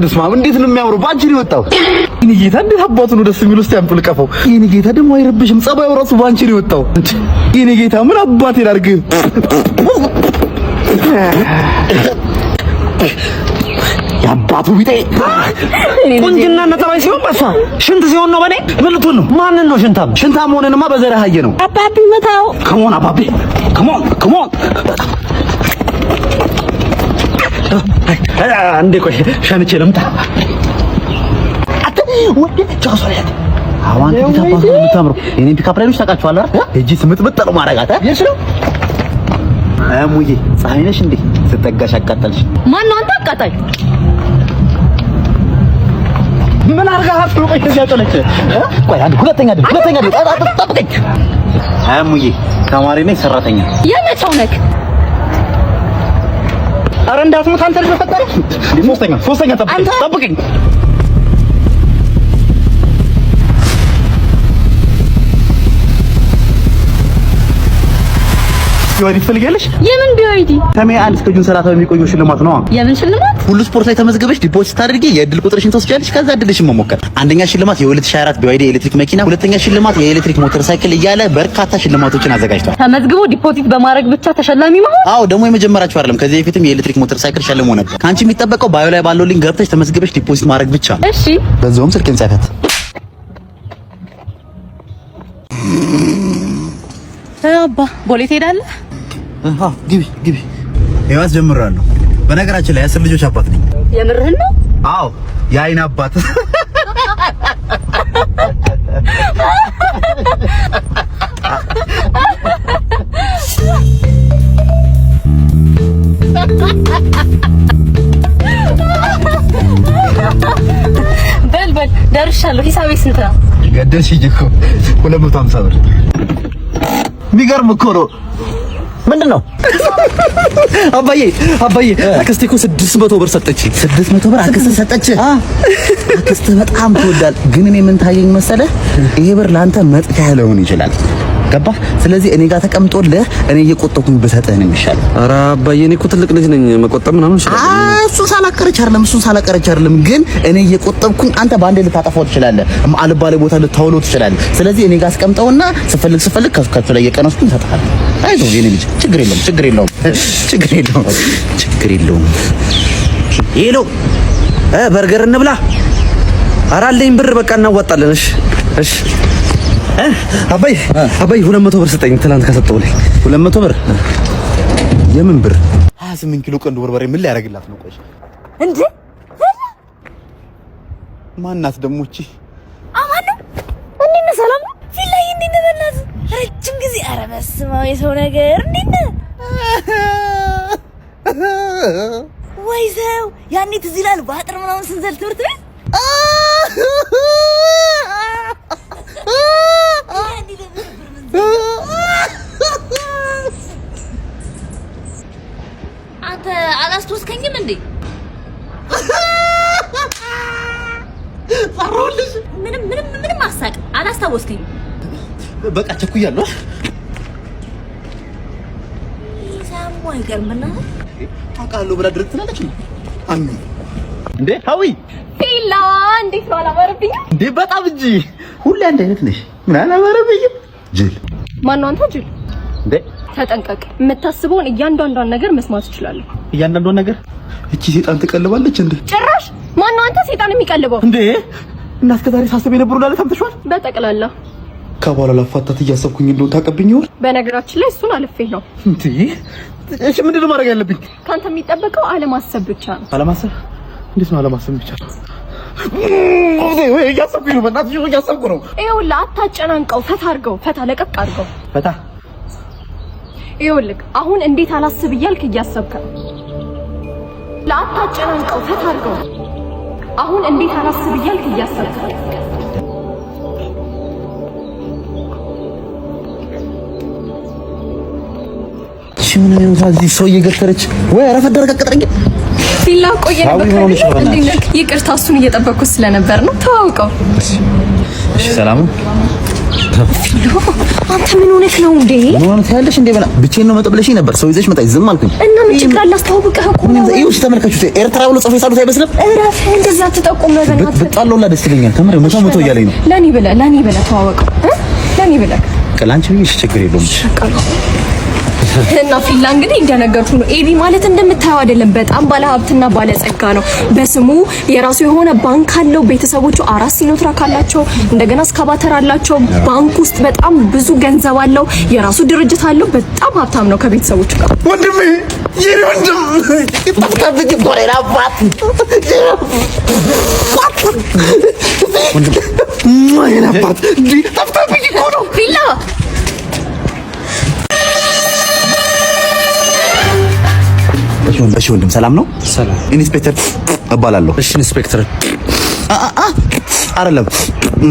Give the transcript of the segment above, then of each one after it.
ስማ እንዴት ነው የሚያምረው! በአንቺ ነው የወጣው። የእኔ ጌታ እንዴት አባቱ ነው ደስ የሚል። እስቲ አንተ ልቀፈው። የእኔ ጌታ ደግሞ አይረብሽም። ጸባዩ ራሱ በአንቺ ነው የወጣው። የእኔ ጌታ ምን አባቴ ላድርግ? የአባቱ ቢጤ ቁንጅና እና ጠባይ ሲሆን በሷ ሽንት ሲሆን ነው በኔ። ምን ልትሆን ነው? ማንን ነው ሽንታም? ሽንታም ሆነንማ በዘርህ አየ ነው። አባቢ መታው። Come on አባቢ፣ come on, come on። አንዴ ቆይ ሸንቼ ልምጣ። አንተ ወደ ቻው ሶሪያት አሁን አንተ አባቱ ነው የምታምረው። የኔን pickup line ኦች ታውቃቸዋለህ አይደል? እጂ ስምጥምጥ ነው ማረጋት። የት ነው እሙዬ? ፀሐይ ነሽ እንዴ? ስጠጋሽ አቃጠልሽ። ማን ነው አንተ አቃጣይ? ምን አድርገሃት ነው? ቆይ እዚህ ያጮለች። ቆይ አንድ ሁለተኛ ድል፣ ሁለተኛ ድል፣ ጠብቀኝ። እሙዬ ተማሪ ነኝ ሰራተኛ። የመቼው ነክ? ኧረ እንዳትሞት አንተ ልጅ በፈጠረ። ሶስተኛ ሶስተኛ፣ ጠብቀኝ ጠብቀኝ። BYD ትፈልጊያለሽ? የምን BYD? ከ May 1 እስከ June 30 በሚቆየው ሽልማት ነው። የምን ሽልማት? ሁሉ ስፖርት ላይ ተመዝግበሽ deposit አድርጊ፣ የእድል ቁጥርሽን ትወስጃለሽ። ከዛ እድልሽን መሞከር። አንደኛ ሽልማት የ2024 BYD የኤሌክትሪክ መኪና፣ ሁለተኛ ሽልማት የኤሌክትሪክ ሞተር ሳይክል እያለ በርካታ ሽልማቶችን አዘጋጅቷል። ተመዝግቦ deposit በማድረግ ብቻ ተሸላሚ መሆን? አዎ፣ ደግሞ የመጀመሪያቸው አይደለም። ከዚህ በፊትም የኤሌክትሪክ ሞተር ሳይክል ሸልሞ ነበር። ከአንቺ የሚጠበቀው bio ላይ ባለው link ገብተሽ ተመዝግበሽ deposit ማድረግ ብቻ ነው። እሺ። በዛውም ስልኬን ጻፊያት። አባ ቦሌ ትሄዳለህ? አዎ፣ ግቢ ግቢ። ይኸው አስጀምራለሁ። በነገራችን ላይ 10 ልጆች አባት ነኝ። የምርህን ነው? አዎ፣ የአይን አባት። በል በል ደርሻለሁ። ሂሳቤ ስንት ነው? ገደልሽኝ እኮ፣ 250 ብር። የሚገርም እኮ ነው። ምንድን ነው? አባዬ አባዬ፣ አክስቴ እኮ 600 ብር ሰጠች። 600 ብር አክስት ሰጠች። አክስት በጣም ትወዳል። ግን እኔ ምን ታየኝ መሰለህ? ይሄ ብር ለአንተ መጥፊያ ሊሆን ይችላል። ገባህ? ስለዚህ እኔ ጋር ተቀምጦልህ እኔ እየቆጠብኩኝ ብሰጥህ ነው የሚሻለው። ኧረ አባዬ እኔ እኮ ትልቅ ልጅ ነኝ፣ መቆጠብ ምናምን ይችላል። እሱን ሳላቀረች አይደለም፣ እሱን ሳላቀረች አይደለም። ግን እኔ እየቆጠብኩኝ አንተ በአንዴ ልታጠፋው ትችላለህ፣ አልባሌ ቦታ ልታውለው ትችላለህ። ስለዚህ እኔ ጋር አስቀምጠውና ስፈልግ ስፈልግ ከሱ ላይ እየቀነስኩኝ እሰጥሃለሁ። አይዞህ የኔ ልጅ፣ ችግር የለውም፣ ችግር የለውም፣ ችግር የለውም፣ ችግር የለውም። Hello፣ በርገር እንብላ። ኧረ አለኝ ብር፣ በቃ እናዋጣለን። እሺ እሺ። አባዬ አባዬ፣ 200 ብር ስጠኝ፣ ትናንት ከሰጠው ላይ። 200 ብር? የምን ብር? 28 ኪሎ ቀንዱ በርበሬ ምን ሊያደርግላት ነው? ቆይ እንዴ። ማናት ደግሞ እቺ? አማን ነው? እንዴት ነህ? ሰላም ነው? ፊት ላይ እንዴት ነህ? በእናትህ ረጅም ጊዜ። ኧረ በስመ አብ፣ የሰው ነገር። እንዴት ነህ? ወይ ሰው፣ ያኔ ትዝ ይላል በአጥር ምናምን ስንዘል ትምህርት ቤት። ያኔ ለምን ነበር የምንዘለው? አንተ አላስታወስከኝም እንዴ? ምንም ምንም ምንም አሳቅ፣ አላስታወስከኝም። በቃ ቸኩያለሁ። ሳሙ አይቀርም በእናትህ። አውቃለሁ ብላ ድርቅ ትላለች። አሚ እንዴ ሀዊ። ፊላ እንዴት ነው? አላማረብኝም? እንዴ በጣም እንጂ፣ ሁሌ አንድ አይነት ነሽ። ምን አላማረብኝም? ጅል። ማነው አንተ ጅል? እንዴ። ተጠንቀቅ። የምታስበውን እያንዳንዷን ነገር መስማት እችላለሁ። እያንዳንዷን ነገር? እቺ ሴጣን ትቀልባለች እንዴ? ጭራሽ ማነው አንተ ሴጣን የሚቀልበው? እንዴ፣ እና እስከ ዛሬ ሳስብ የነበረው ላለ ሰምተሽዋል? በጠቅላላ። ከባሏ ላፋታት እያሰብኩኝ እንደሆነ ታውቅብኝ ይሆን? በነገራችን ላይ እሱን አልፌ ነው። እንዴ፣ እሺ ምንድን ነው ማድረግ ያለብኝ? ካንተ የሚጠበቀው አለማሰብ ብቻ ነው። አለማሰብ? እንዴት ነው አለማሰብ ብቻ? እያሰብኩኝ ነው፣ በእናትሽ እያሰብኩ ነው። ይኸውልህ አታጨናንቀው፣ ፈታ አድርገው፣ ፈታ ለቀቅ አድርገው። ፈታ። ይኸውልህ አሁን እንዴት አላስብ እያልክ እያሰብክ ነው። ለአታጨናንቀው፣ ፈታ አድርገው። አሁን እንዴት አላስብ እያልክ እያሰብክ ነው። እሺ ምን ነው እዚህ ሰው እየገተረች ወይ ረፈት ደረቀ ቀጥረኝ። ፊላ ቆየን። አዊ ምን ሆነሽ ነው? እንዴት ነህ? ይቅርታ እሱን እየጠበቅኩት ስለነበር ነው። ተዋውቀው። እሺ ሰላም። ፊሎ አንተ ምን ሆነህ ነው እንዴ? ምን ሆነህ ትያለሽ እንዴ? በላ ብቻዬን ነው መጣ ብለሽኝ ነበር። ሰው ይዘሽ መጣሽ፣ ዝም አልኩኝ። እና ምን ችግር አለ? አስተዋውቀህ እኮ ነው። ይኸው ተመልካቹ፣ ኤርትራ ብሎ ጽፎ የሳሉት አይመስልም? እረፍ፣ እንደዛ ትጠቁም ነው። በእናትህ ብጣለውላ ደስ ይለኛል። ከምር መቶ መቶ እያለኝ ነው። ለኔ ብለህ ለኔ ብለህ ተዋወቀው እ ለኔ ብለህ ለአንቺ ብዬሽ ችግር የለውም። እና ፊላ እንግዲህ እንደነገርኩ ነው። ኤቢ ማለት እንደምታየው አይደለም። በጣም ባለሀብትና ባለጸጋ ነው። በስሙ የራሱ የሆነ ባንክ አለው። ቤተሰቦቹ አራት ሲኖትራክ አላቸው። እንደገና እስካባተር አላቸው። ባንክ ውስጥ በጣም ብዙ ገንዘብ አለው። የራሱ ድርጅት አለው። በጣም ሀብታም ነው ከቤተሰቦቹ ጋር። ወንድሜ፣ የኔ ወንድም ጠፍታብኝ እኮ ነው። አባት ወንድም፣ የኔ አባት ጠፍታብኝ እኮ ነው። ፊላ እሺ ወንድም ሰላም ነው? ሰላም። ኢንስፔክተር እባላለሁ። እሺ ኢንስፔክተር። አይደለም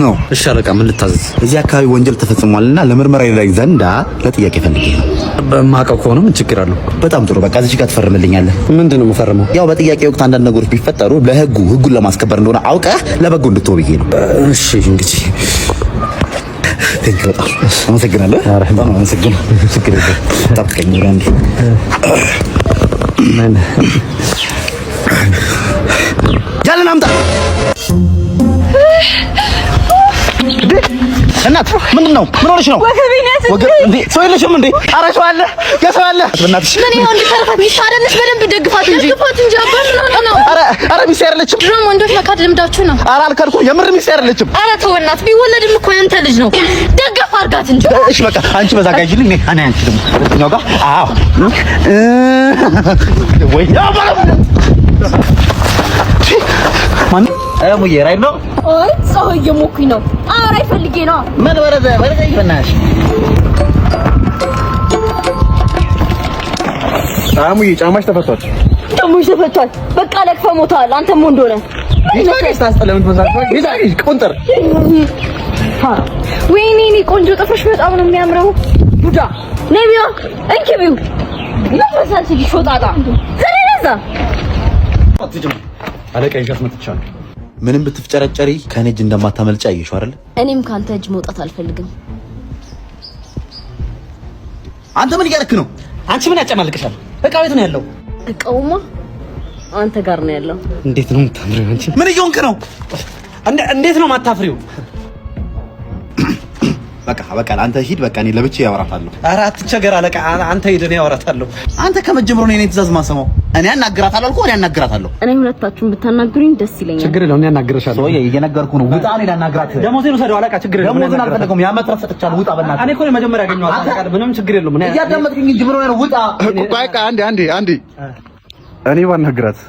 ነው። እሺ አለቃ፣ ምን ልታዘዝ? እዚህ አካባቢ ወንጀል ተፈጽሟልና ለምርመራ ይረዳኝ ዘንዳ ለጥያቄ ፈልጌ ነው። በማውቀው ከሆነ ምን ችግር አለው? በጣም ጥሩ። በቃ እዚህ ጋር ትፈርምልኛለህ። ምንድን ነው የምፈርመው? ያው በጥያቄ ወቅት አንዳንድ ነገሮች ቢፈጠሩ ለህጉ ህጉን ለማስከበር እንደሆነ አውቀህ ለበጎ እንድትሆን ብዬ ነው። እሺ እንግዲህ Thank you፣ በጣም አመሰግናለሁ። በጣም አመሰግናለሁ። ችግር የለም። ጠብቀኝ አንዴ። ያለን አምጣ። እናት ምንድን ነው? ምን ሆነሽ ነው? እንዴ ሰው የለሽም እንዴ? ኧረ ሰው አለ፣ የሰው አለ። በእናትሽ ምን ይሁን እንድታርፋት ሚስት አይደለች? በደንብ ደግፋት እንጂ ደግፋት እንጂ። አባ ምን ሆነ ነው? ኧረ ኧረ ሚስቴ አይደለችም። ድሮም ወንዶች መካድ ልምዳችሁ ነው። ኧረ አልካድኩም። የምር ሚስቴ አይደለችም። ኧረ ተው እናት፣ ቢወለድም እኮ ያንተ ልጅ ነው። ደገፍ አድርጋት እንጂ። እሺ በቃ አንቺ በዛ ጋር ሂጂልኝ፣ እኔ አንቺ ደግሞ በዚህኛው ጋር። አዎ ወይ ማን ሙዬ ride ነው? አይ ፀሐይ እየሞኩኝ ነው። ኧረ ፈልጌ ነው። ምን ወረደ ወረደ ይበናሽ አሙዬ ጫማሽ ተፈቷል። ጫማሽ ተፈቷል። በቃ ለክፈህ ሞተሃል። አንተም ወንድ ሆነህ ቁንጥር። ወይኔ እኔ ቆንጆ ጥፍርሽ በጣም ነው የሚያምረው። ቡዳ ነይ ቢዋ እንኪ ቢው ምን ትመስላለች? ሾጣጣ ዘረዛ አለቃ ይዣት መጥቻለሁ። ምንም ብትፍጨረጨሪ ከኔ እጅ እንደማታመልጪ አየሽው አይደል? እኔም ካንተ እጅ መውጣት አልፈልግም። አንተ ምን እያደረክ ነው? አንቺ ምን ያጨማልቅሻል? እቃው የት ነው ያለው? እቃውማ አንተ ጋር ነው ያለው። እንዴት ነው የምታምሪው አንቺ? ምን እየሆንክ ነው? እንዴት ነው የማታፍሪው? በቃ በቃ አንተ ሂድ። በቃ እኔ ለብቻዬ አወራታለሁ። ኧረ አትቸገር አለቃ፣ አንተ ሂድ፣ እኔ አወራታለሁ። አንተ ከመጀመሩ ነው የኔን ትእዛዝ ማሰማው። እኔ አናግራታለሁ አልኩህ፣ እኔ አናግራታለሁ። እኔ ሁለታችሁን ብታናግሩኝ ደስ ይለኛል። ችግር የለውም፣ እኔ አናግርሻለሁ። ሰውዬ እየነገርኩህ ነው። ውጣ፣ እኔ ላናግራት። ደሞዜን ውሰደው አለቃ፣ ችግር የለውም። ደሞዜን አልፈለገውም። የዓመት እረፍት ሰጥቻለሁ። ውጣ፣ በእናትህ። እኔ እኮ ነው መጀመሪያ ያገኘኋት አለቃ፣ ምንም ችግር የለውም። እኔ እያዳመጥከኝ እንጂ ምን ሆነህ ነው? ውጣ። ቆይ ቆይ፣ አንዴ አንዴ አንዴ፣ እኔ ባናግራት